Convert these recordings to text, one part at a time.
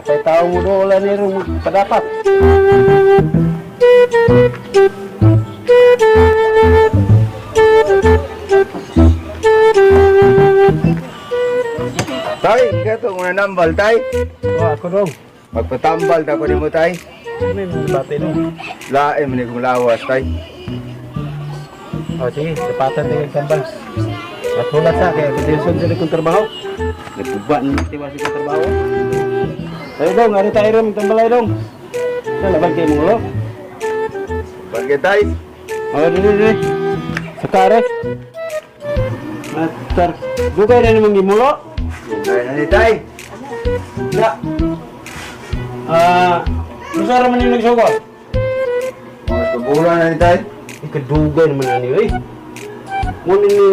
Napay tao mo do wala ni rong padapat. Tay, kato mo nambal tay. Oh, ako dong. Magpatambal ta ko nimo tay. Ano yung bate dong? Lain man ni kong lawas tay. Oh, sige, dapatan tayo yung tambal. At hulat sa kaya kung sila kong trabaho. Nagbuba ng tiwa sa kong trabaho. Tayo dong, ano tayo rin, tambalay dong. Sa laban kayo mong ulo. Bagay tay. Oh, dili, dili. Sa kare. Matar, dugay na namang gimulo. Ay na ni tay. Ya. Ah, unsa ra man yung nagsugod? Mga kabulan na ni tay. Ikadugay naman ani oy. Ngunit ni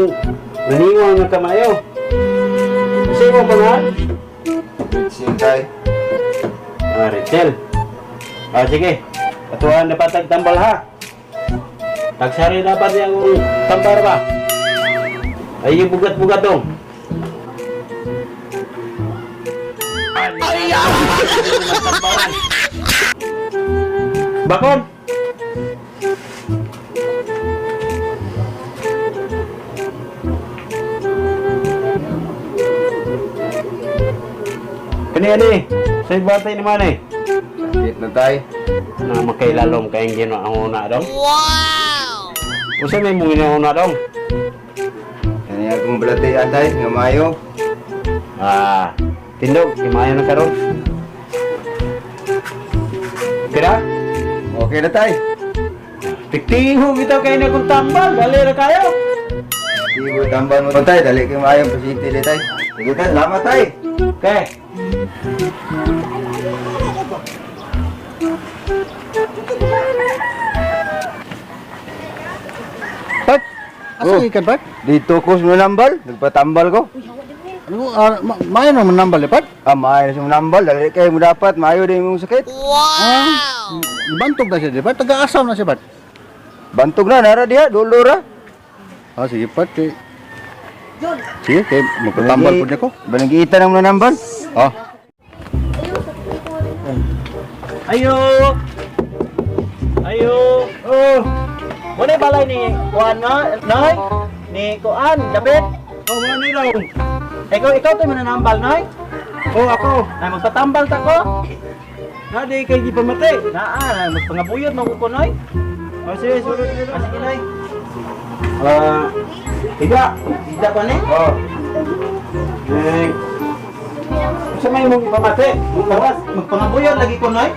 naniwang nga kamayo. Kasi mo pa nga? Bitsin tay. Ah, Rachel. Ah, sige. Atuan dapat tagtambal ha. Tagsari dapat yang tambar ba? Ay, yung bugat-bugat dong. Ay! Bakon! Kani ani, sa batay naman eh. Sakit na tay. Na makailalom kayong ginaanguna dong. Wow! Usa may mong ginaanguna dong. Kani akong balatian tay nga maayo. Ah, tindog, himayo na karon. Kira? Okay na tay. Piktiho bitaw kayo na kung tambal, dali ra kayo. Di mo tambal mo tay, dali kay maayo pasyente ni tay. Sige tay, salamat tay. Okay. Pat, asa Oh. gikan Pat? Dito ko sa nambal, nagpatambal ko. Ano maayo naman nambal eh, Pat? Ah, maayo sa nambal, dali kay mo dapat maayo din imong sakit. Ah, bantog na siya di Pat, taga-asam na siya Pat. Bantog na nara diha, dulo ra. Ah, sige Pat. Eh. Sige, kay magpatambal pud niya ko. Balangitan ang nambal. Ah, Ayo. Ayo. Oh, Muna balay ni Kuan no, Noy? Ni Kuan, David. oh mo ni dong. Ikaw to mananambal, Noy? Oh, ako. Ay magpatambal ta ko. Na di kay gipamati. Naa, na magpangabuyot mo ko, Noy. Oh, sige, sulod ni Ah, sige, Noy. Ah, higa. Tidak ko ni. Oh, Eh, Unsa may mong ipamati? Mong lawas. Magpangabuyot lagi ko, Noy.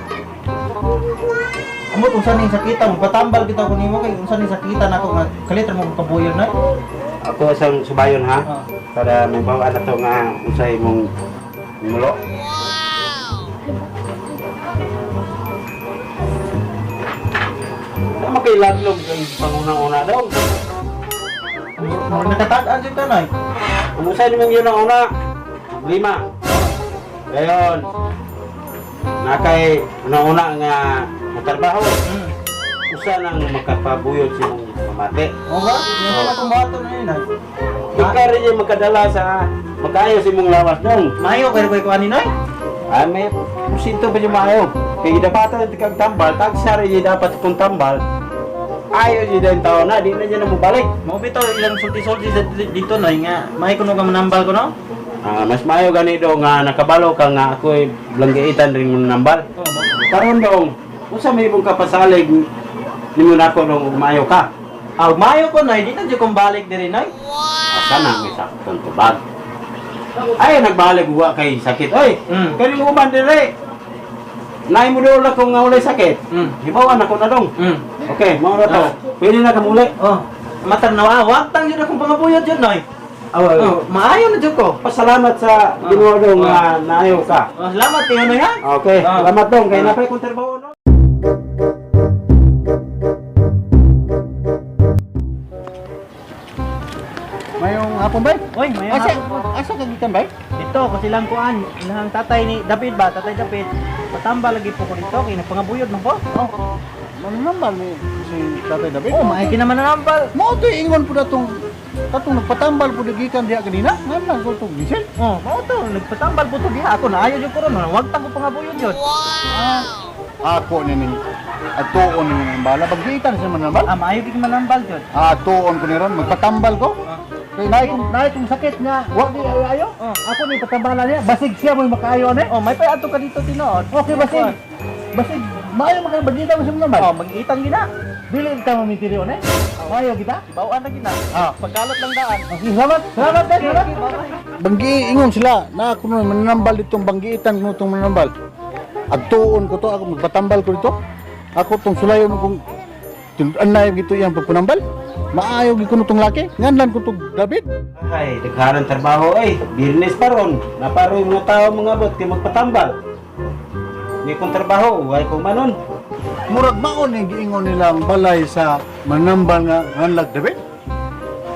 Amot unsa ning sakita, magpatambal kita ko nimo kay unsa ning sakita nako nga kalit ra mo pabuyot, Noy. Ako isang subayon ha. Ah. Para may bawaan na to nga unsay mong mulo. Wow! Tama kay ladlog ang pangunang-una daw. Murag nakatag-an jud ka, Noy. Ang unsay nimong yun ang una? Lima. Ngayon, nakay una-una nga matrabaho. Usa nang makapabuyod si mong mamate. O ba? Yung akong bato na yun, Noy. Ikaw rin yung magkadala sa magkaayo si mong lawas dong. Mayo kay ko ani, Noy. Ah, may porsyento pa yung maayo. Kaya dapat kang tambal, tagsari yung dapat kung tambal. Ayaw yun din tao na, di na niya na mabalik. Mao bitaw ilang sulti-sulti dito, Noy, nga may kuno ka manambal ko, no? Ah, mas maayo ganito nga nakabalo ka nga ako'y langgiitan rin mong nambal. Oh, mo. Karon dong, usa may ibong kapasalig nimo nako dong ug maayo ka. Ah, mayo ko, Noy, di na jud kong balik diri, Noy. Asa na may saktong tubag. Ay nagbalik wa kay sakit. Oy, kani uban dire. Naay mo doon kung nga walay sakit. Hibawan ako na dong. Okay, mao na to. Pwede na ka muli. Oh, matang na wag tang jud akong pangabuyot jud, Noy. Oh, Oh, maayo na jud ko. Pasalamat sa Ginoo dong nga naayo ka. Oh, salamat kayo, Noy, ha. Okay, Ah. salamat dong kay napay kong trabaho no. mayong hapon bay. Oy, mayo. Asa asa ka gikan bay? Dito ko silang kuan, ilahang tatay ni David ba, tatay David. Patamba lagi po ko dito kay nagpangabuyot man po. Oh, mananambal ni si Tatay David. Oh, maay kinaman nanambal. Mao to ingon pud atong Katong nagpatambal po gikan diha kanina, ngan lang ko tong Gisel. Oh, mao to, nagpatambal po to diha. Ako naayo jud ko ron, wag ta ko pangabuyon jud. Ako ni ning atuon ni manambala, baggitan siya manambal. Ah, maayo gid manambal jud. Ah, atuon ko ni ron, magpatambal ko. Kay naay kong sakit nga, wa di ayo ayo. Oh. Ako ni patambalan niya, basig siya mo'y makaayo ani. Oh, may pay adto ka dito tinuod. Okay, basig. Basig, maayo man kayo baggitan mo siya manambal. Oh, mag-itang gina. Dili ta mamintiri one. Maayo kita. Bawaan na gina. Ah. Pagkalot lang daan. Okay, salamat. Salamat, tay, salamat. Banggi ingon sila na ako nun mananambal ditong banggiitan ko itong mananambal. Agtuon ko to, ako magpatambal ko dito. Ako tong sulayon kung tinudan na yung ito iyang pagpanambal. Maayo gyud kuno tong laki. Nganlan ko tong David. Ay, daghanan trabaho ay. Biyernes pa ron. Naparoy mga tao mga abot kay magpatambal. Hindi kong trabaho, way kong manon. Murag mao ni giingon nilang balay sa manambal nga nganlag David.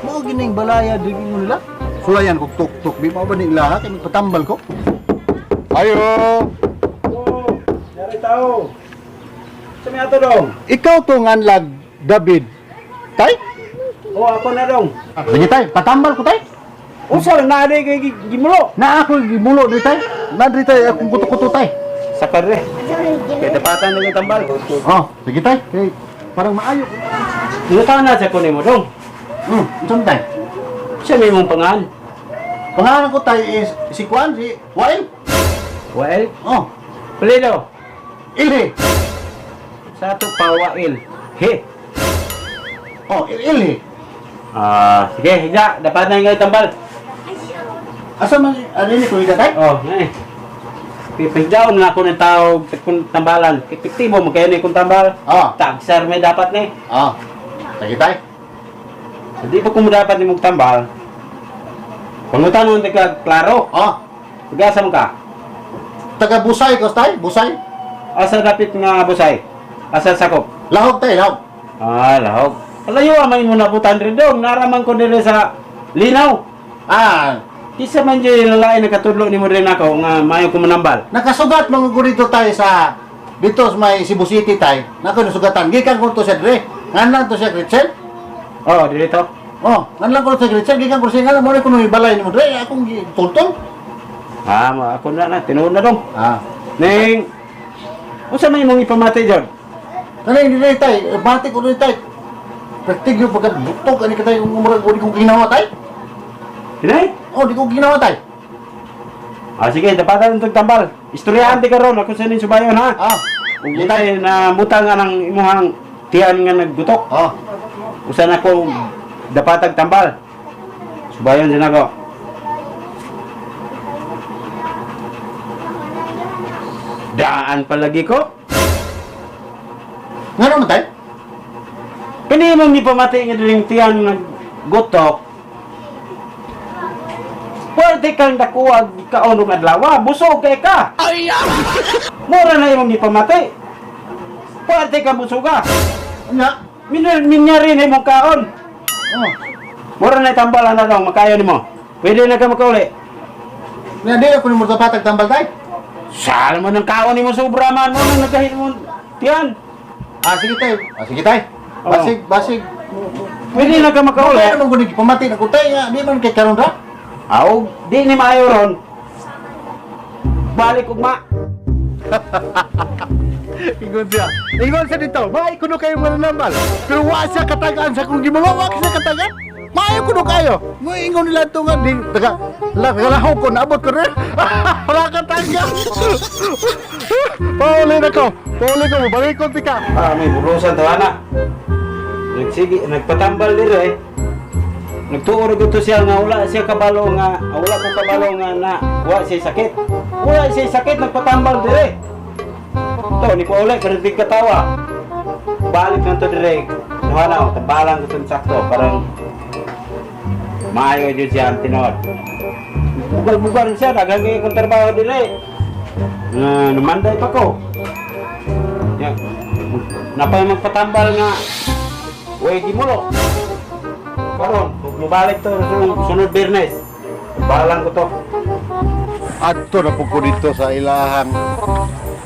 Mao gining balaya di giingon nila. Sulayan kog tuk-tuk bi mao ba ni ilaha kay magpatambal ko. Ayo. Oh, yari tao. Sa may ato dong. Ikaw to nganlag David. Tay? Oh, ako na dong. Sige tay, patambal ko tay. Usa lang na kay gimulo. Na ako gimulo di tay. Na di tay akong kuto-kuto tay. Sakar re. Kay dapatan na yung tambal. Oh, sige tay. Kay parang maayo. Tinutana na sa kunin mo dong. Unsa man tay? Siya may mong pangan. Pangalan ko tay is si Kwan, si Wael. Wael. Oh, Pulido. Ilhi. Sa ato pa wail. He. Oh, Ilhi. Ah, sige, higa. Dapat na yung tambal. Asa man ano ni kuya tay? Oh, eh. Pipigdaon na ako ng tao sa kung tambalan. Epektibo mo kayo ni kung tambal. Ah, Tagsar may dapat ni. ah. Sige tay. Hindi pa kung dapat ni mong tambal. Pangutan mo ka klaro. Oh, Pagasa mo ka. taga Busay ko tay, Busay. Asa dapit nga busay? Asa sakop? Lahog tay, lahog. Ah, lahog. Layo amay mo nabutan rin dong. Naraman ko diri sa Linaw. Ah, Kisa man dyan yung lalaki nakatudlo ni mo rin ako nga mayo ko manambal. nakasugat mga ko dito tay sa dito sa may Cebu City tay. Nako nasugatan gikan ko to sa dre. Nganlan to sa Gretchen. Oh, diri to. Oh, nganlan ko sa Gretchen gikan ko sa ngalan mo ko nung balay nimo dre akong tultol. Ah, ako na na tinuod na dong. Ah. Ning unsa man imong ipamati jud? Kanang hindi na tay, bati ko dito tay. Praktig yung pagka butog ani katay kung murag di kong ginawa tay. Dinay? Oh, di ko ginawa tay. Ah, sige, dapatan itong tambal. Istoryahan di karon ako sa ning subayon ha. Ah, Ug unsay na butang nga ng imuhang tiyan nga naggutok. oh. Usa na ko dapatag tambal. Subayon din ako. Daan palagi ko. Ngano man tay? Kani mong gipamati nga diling tiyan naggutok. Pwede kang dakuag kaon og adlaw, busog kay ka. Mura na imong gipamati. Pwede ka busuga. Nya. Minyari na imong kaon. Oh. Mura na tambalan na dong, makayo nimo. Pwede na ka makauli. Nya di ako nimo dapatag tambal tay. Sal mo ng kaon nimo sobra man mo nang nagkahin mo tiyan. Ah, sige tay. Ah, sige tay. Oh. Basig, basig. Pwede na ka makauli. Kaya naman ko pamati na ko tay nga di man kay karon ra. Aw, di ni maayo ron. Balik ugma. Ingon siya. Ingon siya dito. Maay kuno kayo mananambal. Pero wa siya katagaan sa kung gimulo, wa siya katagaan. Maayo kuno kayo. Mo ingon nila to nga di taga laho ko naabot ko rin. Wala ka tangga. Pauli na ko. Pauli ko, balik ko tika. Ah, may burusan to ana. Nagsige, nagpatambal dire. Nagtuo ra gud to siya nga wala siya kabalo nga, ah, wala ko kabalo nga na wa siya sakit. Wala siya sakit nagpatambal dire. To ni ko uli pero di katawa. Balik lang to dire. Nuha na, oh, tambalan ko tong sakto parang maayo jud siya ang tinuod. Bugal-bugal siya, daghang kay kong trabaho dire. Nga namanday pa ko. Ya. Napay magpatambal nga way gimulo. Karon, kung mubalik to sunod, sunod Biyernes. Balang ko to. Adto na po ko dito sa ilahang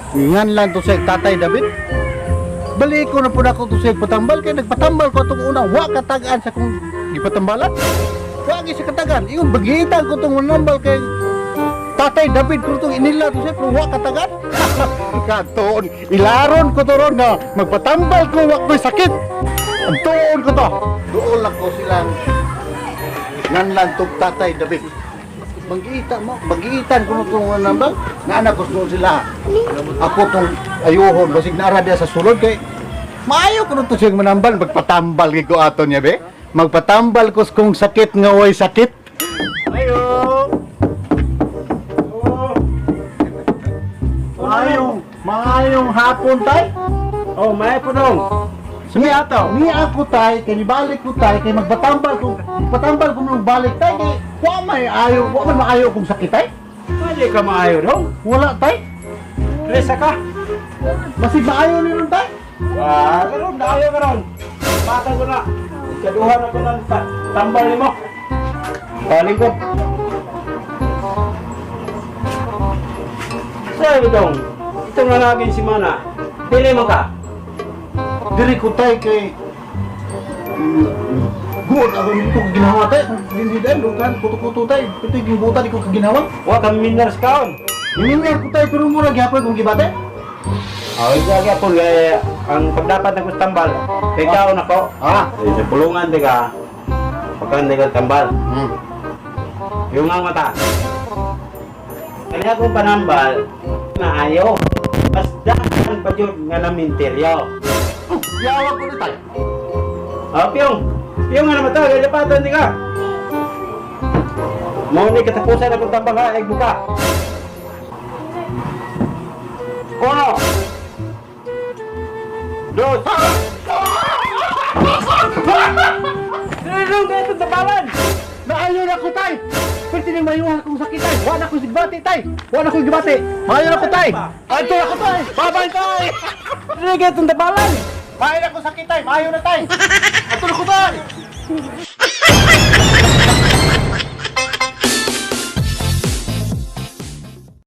ngan lang to sa tatay David. Balik ko na po na ako to sa patambal kay nagpatambal ko atong una wa katagaan sa kung Gipatambalan. Wa gyud siya katagan. Ingon bagitan ko tong manambal kay Tatay David ko tong inila to siya pero wa katagan. Katuon, ilaron ko to ron na magpatambal ko wa ko'y sakit. Ang tuon ko to. Doon lang ko silang nganlan tong Tatay David. Banggitan mo, banggitan ko itong manambal. Naanak ko doon sila. Ako tong ayuhon, basig naara diya sa sulod kay maayo ko to siyang manambal, magpatambal kay ko ato niya be. Magpatambal ko kung sakit nga way sakit. Ayo. Maayong, maayong hapon tay. Oh, may po dong. Ni ato. Ni ako tay, kay nibalik ko tay, kay magpatambal ko, patambal ko nung balik tay kay wa may ayo, wa man maayo kung sakit tay. Pwede ka maayo dong. Wala tay. Presa ka. Basig maayo ni nun tay. Ah, karon daayo karon. Bata ko na. Ikaduha na ko ng tambal nimo. Palingkod. Sabi dong, ito nga laging si Mana. Dili mo ka. Diri ko tay kay Good, ako hindi ko ginawa tay. Hindi dahil, lutan, kuto-kuto tay. Ito yung buta, di ko kaginawa. Wa ka miners kaon. Hindi ko tay, pero mura gyapon kung gibate. Oh, ikaw gyapon kay ang pagdapat ng tambal. Kay kaon ako. Ah. Eh, sa pulungan di ka. Pagkan di ka tambal. Yung nga mata. Kaya kung panambal, naayo. Mas dahan pa yun nga naminteryo. Yawa ko na tay. Oh, Piyong! Piyong nga naman to, galapatan di ka! Mo ni katapusan akong tambal ha, ay buka. Uno! Dos! Dili nga itong tambalan! Naayo na ko tay. Pwede ni mayuhan akong sakit tay. Wa na ko sigbati tay. Wa na ko gibati. Maayo na ko tay. Adto na ko tay. Babay tay. Dili nga itong tambalan! Maayo na ko sakit tay. Maayo na tay. Adto